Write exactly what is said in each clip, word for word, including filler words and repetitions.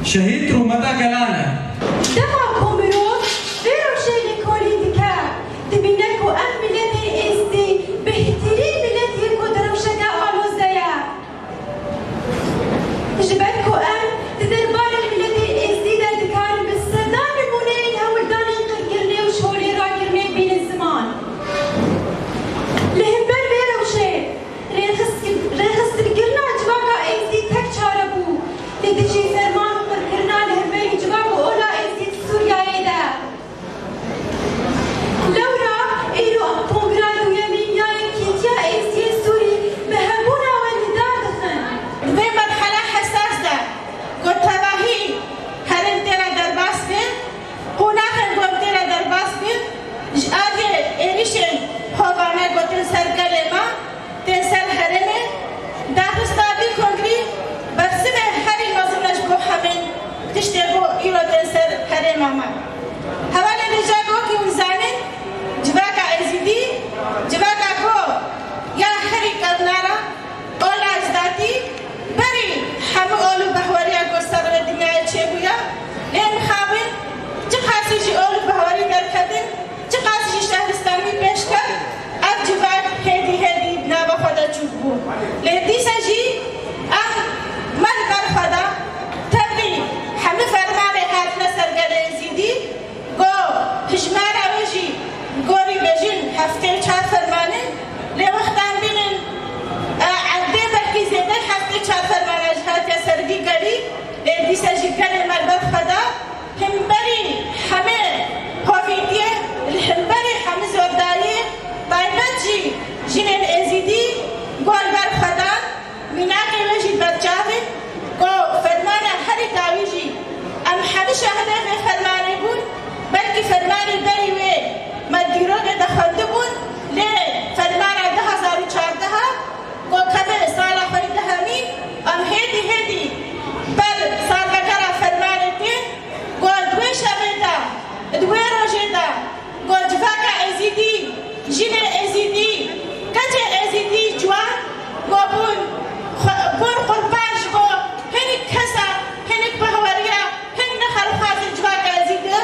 Şehîd rûmeta gelan e. Dema ku mirov vê rewşê lêkolîn dike, dibîne ku ev miletê êzdî bêhtirîn miletê ku di rewşeke aloz de ye. Ji ber ku em di derbarê miletê êzdî de dikarin bi sedan nimûneyên hewldanên qirkirinê û şolê rakirinê bînin ziman. Li hember vê rewşê, rêxistin-, rêxistinkirina civaka êzdî tek çare bû li dijî ferman û qirkirina li hemberî civak û ola êzdî di Sûriyeyê de. Lewra îro em kongra duyemîn ya Yekîtiya Êzdiyê Sûrî bi hebûna we li dar dixin. Di vê merhela hesas de ku tevahî herêm tê re derbas be, qonaxên ku em tê re derbas bin, ji aliyê êrîşên hovane gotin ser gelê me, tên ser herêmê, daxistina vî kongrî bersiva herî mezin e ji bo hemî tiştê ku îro tên ser herêma me. Hevalên hêja ku wekî hûn zanin, civaka Êzidî, civaka ku ya herî kevnar e, ola ecdatî, berî hemû ol û behweriya ku ser rê dinyayê çêbûye, lê mixabin çiqasî jî ol û behwerî derketin, çiqas jî şehristanî pêş ket, ev civak hêdî hêdî di nava xwe de çûk bû. Lê dîsa jî em me li ber xwe de tevî hemî fermanê hatine ser gelê Êzidî, ku hijmara wê jî gorî bêjin heftê û çar ferman in, lê wextan bînin, e, edê belkî zêdeyê heftê û çar fermana jî hatiye ser vî gelî, lê dîsa jî gelê me li ber xwe de. Himberî hemê hovîtiyê, li hemberî hemî zordariyê, taybet jî jinên Êzîdî gor ber xwe dan, mînakê wê jî berçav in, ku fermana herî dawî jî em hemî şahidê vê fermanê bûn, belkî fermanê berî wê me dîrokê de xwendibûn, lê fermana du hezar û çardeh a, ku keve sala xwe yê dehemîn, em hêdî hêdî ber salvegera fermanê tên, ku di wê şevê de, di wê rojê de, ku civaka Êzîdî, jinê Êzîdî, keçê Êzîdî ciwan, ku bûn, xwe, bûn qurban ji bo hinek kesa, hinek behweriya, hinek nexerxwazên civaka Êzîdî.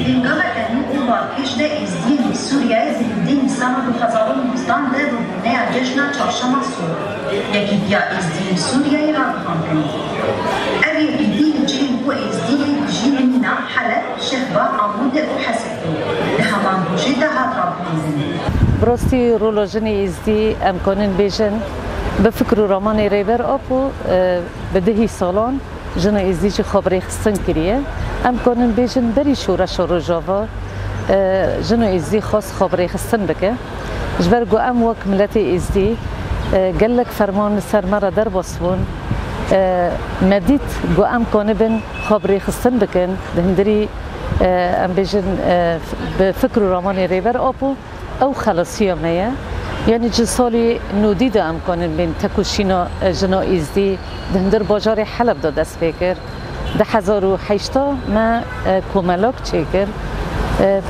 Di gaveke nû û balkêş de Êzdiyên li Sûriyeyê di hevdehê Nîsana du hezar û nozdehan de rûbûneya cejna Çarşema Sor, Yekîtiya Êzdiyên Sûriyeyê ragihand. Ev yekîtî li cihên ku Êzdiyê dijîn mîna Heleb, Şehba, Amûdê û Hesek bû. Di heman rojê de hat ragihandin. Bi rastî rola jinê Êzdî em kanin bêjin bi fikr û ramanê Rêber Apo, e, bi dehî salan jino Êzdî jî xwe bi rêxistin kiriye. Em kanin bêjin berî şoreşa Rojava, e, jino Êzdî xwest xwe bi rêxistin bike. Ji ber ku em wek miletê Êzdî, e, gelek ferman li ser me re derbas bûn. E, me dît ku em kanibin xwe bi rêxistin bikin, di hundirî, e, em bêjin, e, bi fikr û ramanê Rêber Apo, ew xelasiya me ye. Yanî ji salî nodî de em kanin bên tekoşîna, e, jina Êzdî di hundir bajarê Heleb de dest pê kir. Di hezar û heşta me, e, komelak çêkir. E,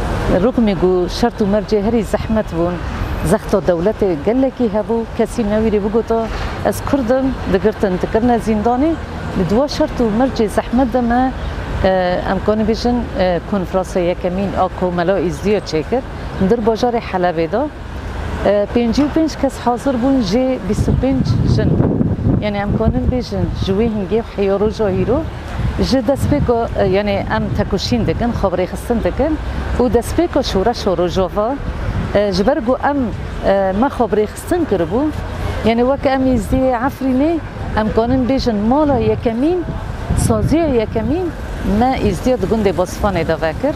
rûxmî ku şert û mercê herî zehmet bûn, zexta dewletê gelekî hebû, kesî newîrî bigota, ez Kurd im, digirtin, dikirine zîndanê. Li dua şert û mercê zehmet de me, e, em kanî bêjin, e, konferansa yekemîn a Komela Êzdiya çêkir, hundir bajarê Helebê de. E, pêncî û pênc kes hazir bûn, jê bîst û pênc jin bûn. Yanî em kanin bêjin, ji wê hingê heya roja hîro, ji destpêka, e, yanî em tekoşîn dikin, xwe bi rêxistin dikin û destpêka şoreşa Rojava, e, ji ber ku em, e, me xwe bi rêxistin kiribû, yanî wek em Êzdiyê Efrînê, em kanin bêjin mala yekemîn, saziya yekemîn me Êzdiya di gundê Bosfanê de vekir.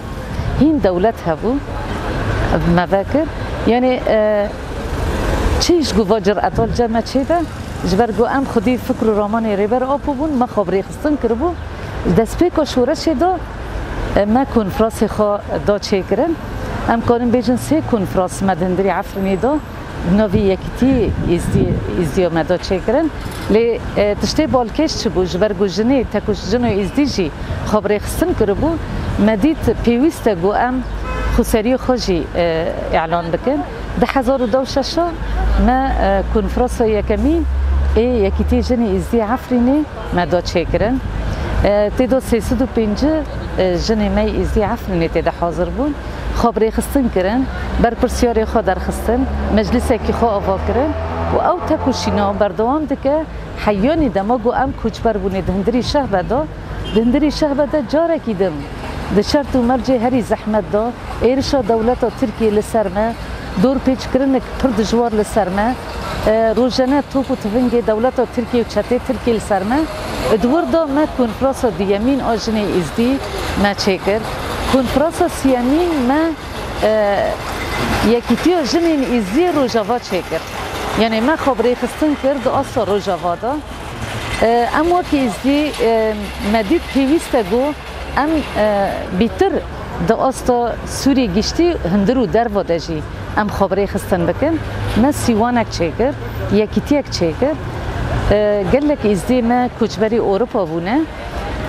Hîn dewlet hebû, me vekir. Yanî, e, çi ji ku va cireta li cem me çêbe, ji ber ku em xwedî fikr û ramanê Rêber Apo bûn, me xwe bi rêxistin kiribû. Destpêka şoreşê de, e, me konferansê xwe da çêkirin. Em karin bêjin sê konferans me di hundirî Efrînê da. Di navî yekîtî Êzdî, Êzdiya me da çêkirin. Lê, e, tiştê balkêş çi bû? Ji ber ku jinê, tekoş-, jino Êzdî jî xwe bi rêxistin kiribû, me dît pêwîst e ku em xweseriya xwe jî, e, îlan bikin. Di hezar û deh û şeş a me, e, konferansa yekemîn ê Yekîtî Jinê Êzdî Efrînê me da çêkirin. E, tê de sê sed û pêncî, e, jinê me yê Êzdî Efrînê tê de hazir bûn. Xwe bi rêxistin kirin, berpirsiyarê xwe derxistin, meclîsekî xwe ava kirin û ew tekoşîna berdewam dike. Heyanî dema ku em koçber bûnê di hundirî Şehbe de, di hundirî Şehbe de carekî din di şert û mercê herî zehmet de, êrişa dewleta Tirkiyê li ser me, dorpêçkirinek pir dijwar li ser me, e, rojane top û tivingê dewleta Tirkiyê û çetê Tirkiyê li ser me. Di wir de me konferansa duyemîn a jinê Êzdî me çêkir. Konferansa siyemîn me, e, yekîtiya jinên Êzdî Rojava çêkir. Yanê me xwe bi rêxistin kir di asta Rojava de. E, em wekî Êzdî, e, me dît pêwîst e ku em, e, bîtir di asta Sûriyê giştî hundir û derva de jî em xwe bi rêxistin bikin. Me sîwanek çêkir, yekîtiyek çêkir. E, gelek Êzdî me koçberî Ewropa bûne.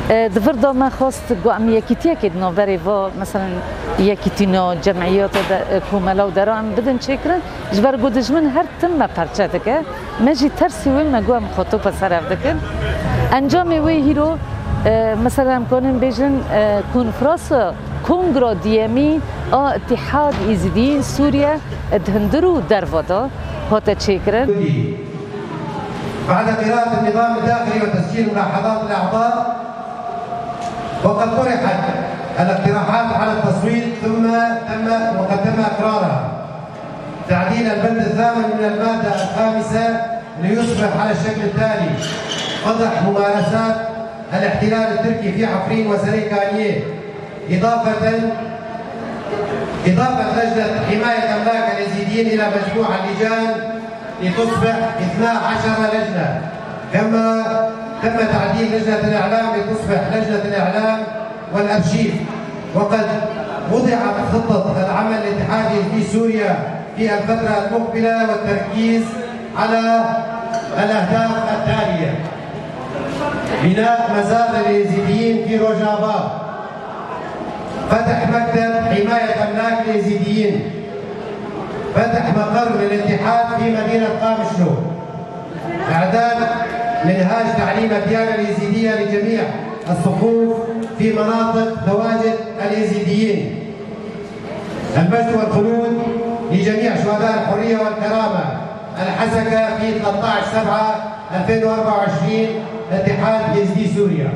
E, di vir de me xwest ku em yekîtiyekê di navberê va, meselen, yekîtîna cemiyata de, e, komela û dera em bidin çêkirin. Ji ber ku dijmin her tim me perçe dike. Me jî tersî wê me got em xwe tope ser ev dikin. Encamê wê hîro, e, mesela em kanin bêjin, e, konferansa kongra diyemî a Îtîhad Êzidiyên Sûriye di hundir û derva de hate çêkirin. بعد قراءة النظام الداخلي وتسجيل ملاحظات الأعضاء، وقد طرحت الاقتراحات على التصويت ثم تم، وقد تم إقرارها. تعديل البند الثامن من المادة الخامسة ليصبح على الشكل التالي: فضح ممارسات الاحتلال التركي في عفرين وسريكانية، إضافة، إضافة لجنة حماية أملاك اليزيديين إلى مجموع اللجان لتصبح اثنا عشر لجنة، كما تم تعديل لجنة الإعلام لتصبح لجنة الإعلام والأرشيف. وقد وضعت خطة العمل الاتحادي في سوريا في الفترة المقبلة، والتركيز على الأهداف التالية: بناء مزار لليزيديين في روجافا، فتح مكتب حماية أملاك اليزيديين، فتح مقر للاتحاد في مدينة قامشلو، إعداد منهاج تعليم الديانة اليزيدية لجميع الصفوف في مناطق تواجد اليزيديين. المجد والخلود لجميع شهداء الحرية والكرامة، الحسكة في ثلاثة عشر سبعة ألفين وأربعة وعشرين، اتحاد يزدي سوريا.